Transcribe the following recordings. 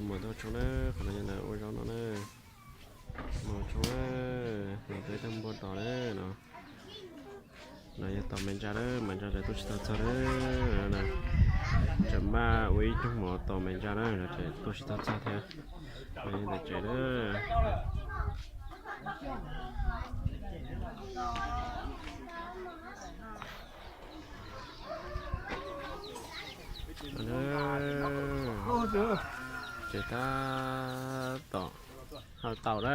Mus tau tshoob na, qhov no yog ntawm ua zaub no na. Mus tshoob na, mus peb tag npua tos na no. No yog tom Maiv Ntsa lawm, Maiv Ntsa tseem tuaj tsis tau txog na. Tseem npaj ua ib tug mov tom Maiv Ntsa na, tseem tuaj tsis tau txog thiab. No yog ntawm tsev na. Tsev tab tom hau tau na,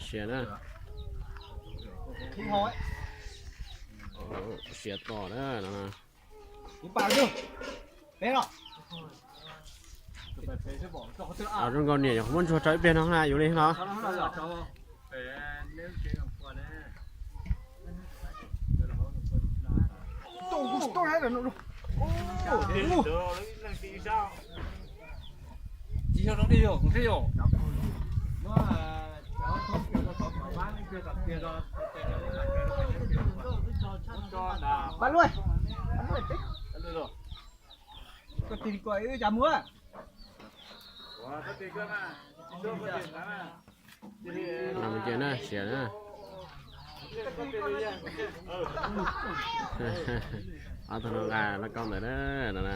siav na, siav tom na no. Zoo nkaus niam yuav muab ntsuag rau ib pliag no na, yuav li no. Los mus ces na, siav na. Ob tug no nqa laj koj ntawd na, no na.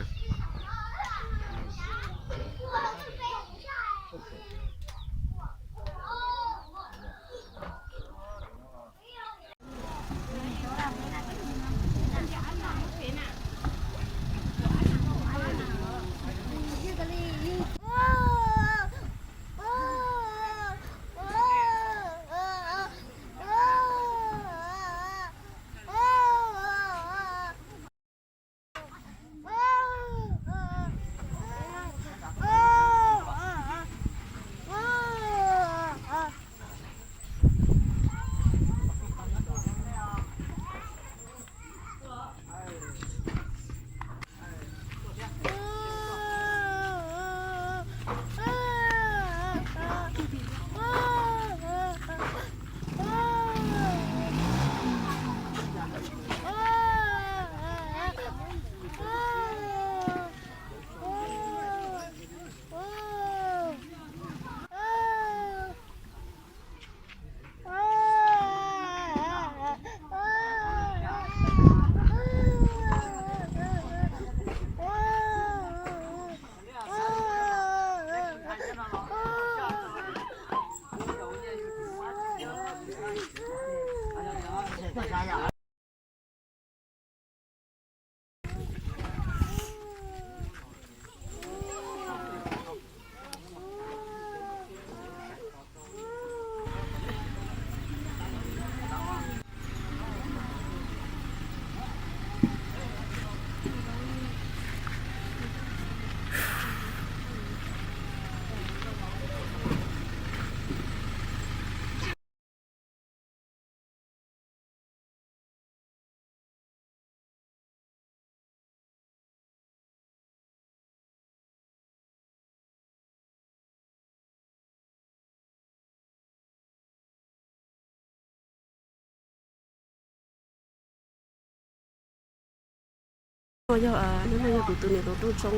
Yog, hnub no yog kuv tus niam tais tuaj tshoob,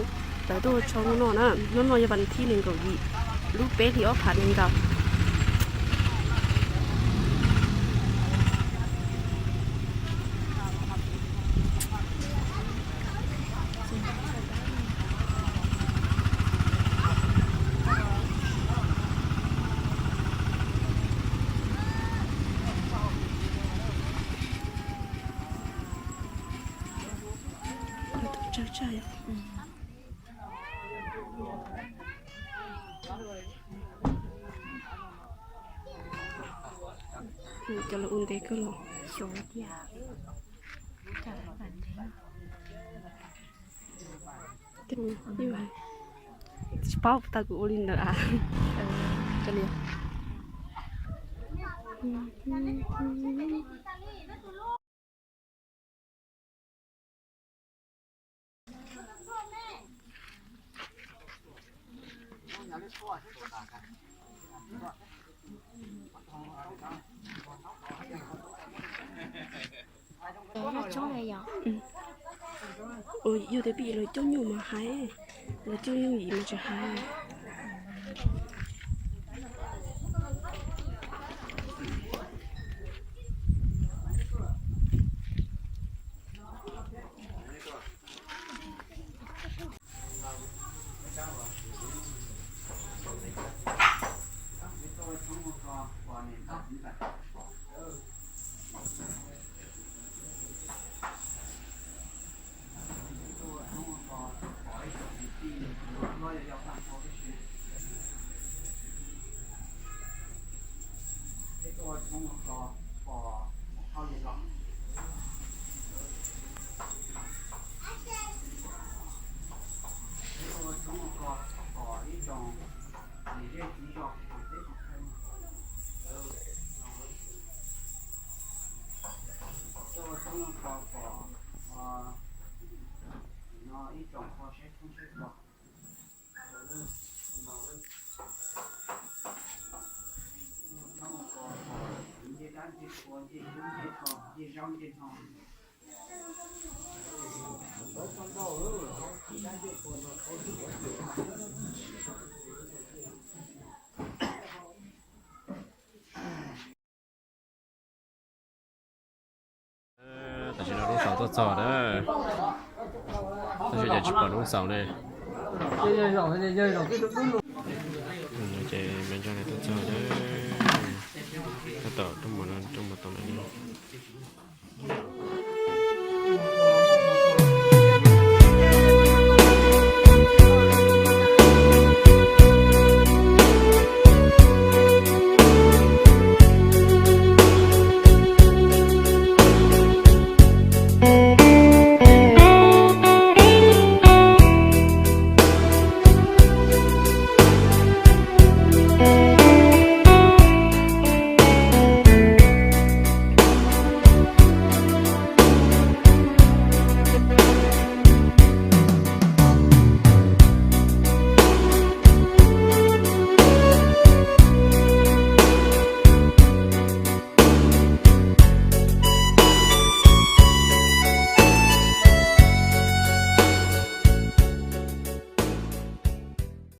lawv tuaj tshoob hnub no na, hnub no yog vas thib nees nkaum yim, lub peb hlis ob phav nees nkaum. Cov lus ua ntev kawg los xyov tias. Tsis paub tas kuv ua li ntawd a. Ua yog tias pib lawv coj nyuj mas hais, lawv coj nyuj yim mas tsis hais. Tam sim no lub xaus tuaj txog na, tab sis cas tsis pom lub xaus ne. Ces me ntsis tuaj txog na, tab tom rooj mov no, rooj mov tom no.